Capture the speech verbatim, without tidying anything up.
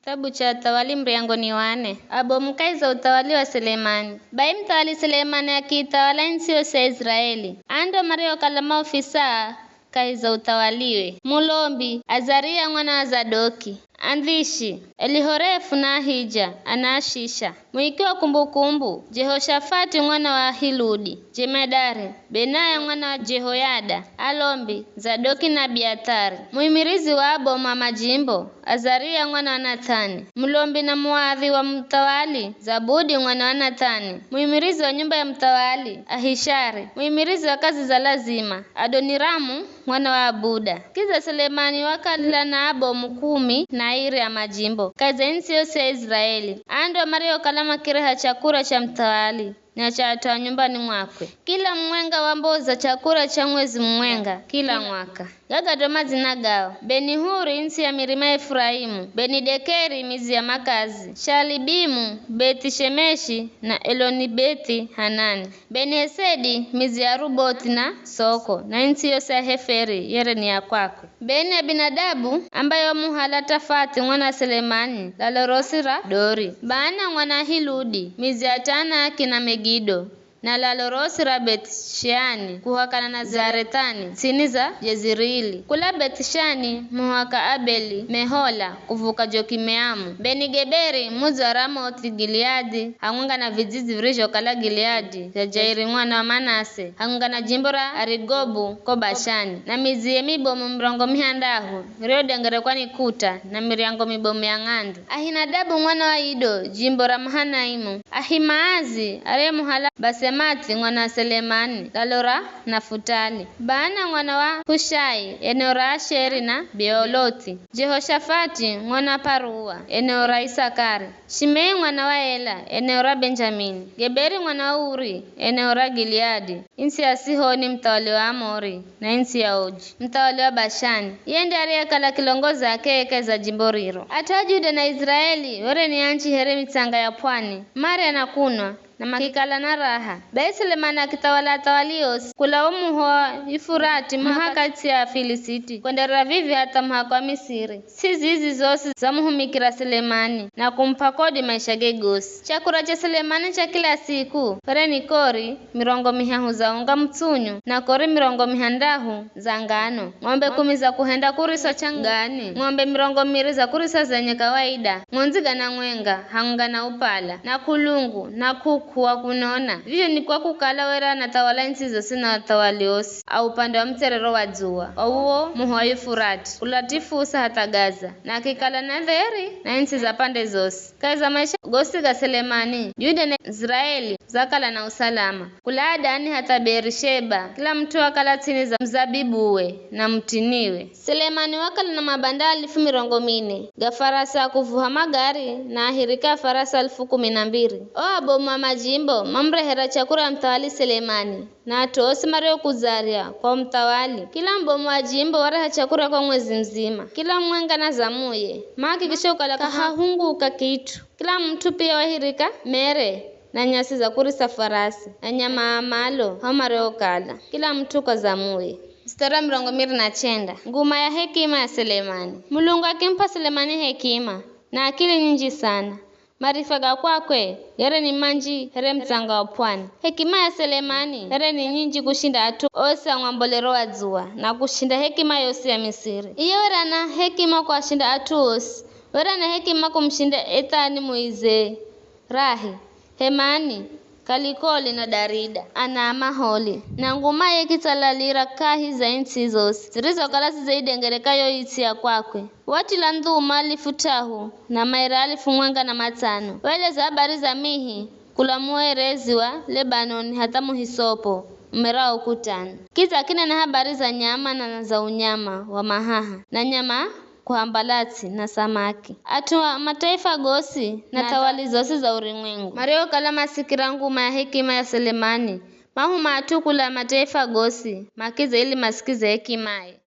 Kitabu cha Athawali, muryango ni wa nne. Abomu kahi za uthawali wa Selemani. Bai muthawali Selemani akiithawala ntsi yosi ya Iziraeli. Aa ndo mariokala maofisaa kahi za uthawaliwe: mulombi, Azaria mwana wa Zadoki, andhishi, Elihorefu na Ahija, ana a Shisha, muiki wa kumbukumbu, Jehoshafati mwana wa Ahiludi, jemedari, Benaya mwana wa Jehoyada, alombi, Zadoki na Abiathari, muimirizi wa abomu a majimbo, Azaria mwana wa Nathani, mulombi na muadhi wa muthawali, Zabudi mwana wa Nathani, muimirizi wa nyumba ya muthawali, Ahishari, muimirizi wa kazi za lazima, Adoniramu mwana wa Abuda. Kidza Selemani wakala na abomu kumi na airi a majimbo kahi za ntsi yosi ya Iziraeli. Aa ndo mariokala makireha chakura cha muthawali na cha at'u a nyumbani mwakwe. Kila mumwenga wamboza chakura cha mwezi mumwenga kila mwaka. Gaga ndo madzina gao: Beni-Huri, ntsi ya mirima ya Efuraimu, Beni-Dekeri, midzi ya makazi, Shaalibimu, Beti-Shemeshi na Eloni-Beti-Hanani, Beni-Hesedi, midzi ya Arubothi na Soko, na ntsi yosi ya Heferi yere ni ya kwakwe. Beni-Abinadabu, ambaye wamuhala Tafati mwana wa Selemani, lalo rosi ra Dori, Baana mwana wa Ahiludi, midzi ya Taanaki na Megido, na lalo rosi ra Beth-Sheani, kuhakana na Zarethani, ts'ini za Jezirili. Kula Beth-Sheani muhaka Abeli-Mehola, kuvuka Jokimeamu. Beni-Geberi, mudzi wa Ramothi-Gileadhi, hamwenga na vidzidzi virizhokala Gileadhi, zha Jairi mwana wa Manase, hamwenga na jimbo ra Arigobu ko Bashani, na midzi ye mibomu mirongo mihandahu, iriyodengerekwa ni kuta, na miryango mibomu ya ng'andu. Ahinadabu mwana wa Ido, jimbo ra Mahanaimu, Ahimaazi, ariyemuhala Basemathi mwana wa Selemani, lalo ra Nafutali, Baana mwana wa Hushai, eneo ra Asheri na Beolothi, Jehoshafati mwana wa Parua, eneo ra Isakari, Shimei mwana wa Ela, eneo ra Benjamini, Geberi mwana wa Uri, eneo ra Gileadi, ntsi ya Sihoni muthawali wa Amori, na ntsi ya Oji, muthawali wa Bashani. Iye ndiye ariyekala kilongozi wa akeye kahi za jimbo riro. At'u a Juda na Iziraeli were ni anji here mitsanga ya pwani, marya na kunwa, na makikala na raha. Bai Selemani akithawala athawali osi, kula wo muho wa Yufurati muhaka ts'i ya Afilisiti, kwenderera vivi hatha muhaka wa Misiri. Ts'i zizi zosi zamuhumikira Selemani, na kumup'a kodi maishage gosi. Chakura cha Selemani cha kila siku were ni kori mirongo mihahu za unga mutsunyu, na kori mirongo mihandahu za ngano, ng'ombe kumi za kuhenda kurisa changani, ng'ombe mirongo miri za kurisa zenye kawaida, ng'ondzi gana mwenga, hamwenga na upala, na k'ulungu, na k'uk'u wa kunona. Vizho ni kwa kukala were anathawala ntsi zosi na athawali osi a upande wa mutserero wa dzuwa wa uwo muho wa Yufurati, kula Tifusa hatha Gaza, na akikala na dheri na ntsi za pande zosi. Kahi za maisha gosi ga Selemani, Juda na Iziraeli zakala na usalama. Kula Adani hatha Beerisheba, kila mut'u wakala ts'ini za muzabibuwe na mutiniwe. Selemani wakala na mabanda alifu mirongo mine ga farasi a kuvuha magari, na ahirika a farasi alifu kumi na mbiri. O abomu a majimbo mamurehera chakura muthawali Selemani, na at'u osi mariokudzarya kwa muthawali. Kila mubomu wa jimbo wareha chakura kwa mwezi muzima, kila mumwenga na zamuye. Mahakikisha kukala k'ahahunguka kit'u. Kila mut'u pia wahirika mere na nyasi za kurisa farasi, na nyama a malo hao mariokala, kila mut'u kwa zamuye. Mstari wa mirongo miri na chenda. Nguma ya hekima ya Selemani. Mulungu akimup'a Selemani hekima na akili nyinji sana. Marifa ga kwakwe yere ni manji here mutsanga wa pwani. Hekima ya Selemani yere ni nyinji kushinda at'u osi a mwambolero wa dzuwa, na kushinda hekima yosi ya Misiri. Iye were ana hekima kuashinda at'u osi. Were ana hekima kumushinda Ethani muize Rahi, Hemani, Kalikoli na Darida, ana a Maholi. Na ngumaye ikitsalalira kahi za ntsi zosi zirizokala zidzaidengere ka yo its'i ya kwakwe. Watila ndhuma alifu t'ahu na maira alifu mwenga na matsano. Waeleza habari za mihi kula muerezi wa Lebanoni hatha muhisopo umerao ukutani. Kidza akinena habari za nyama na za unyama wa mahaha, na nyama kuhambala ts'i na samaki. At'u a mataifa gosi na thawali zosi za urumwengu, mariokala masikira nguma ya hekima ya Selemani, mahuma at'u kula mataifa gosi makidze ili masikize hekimaye.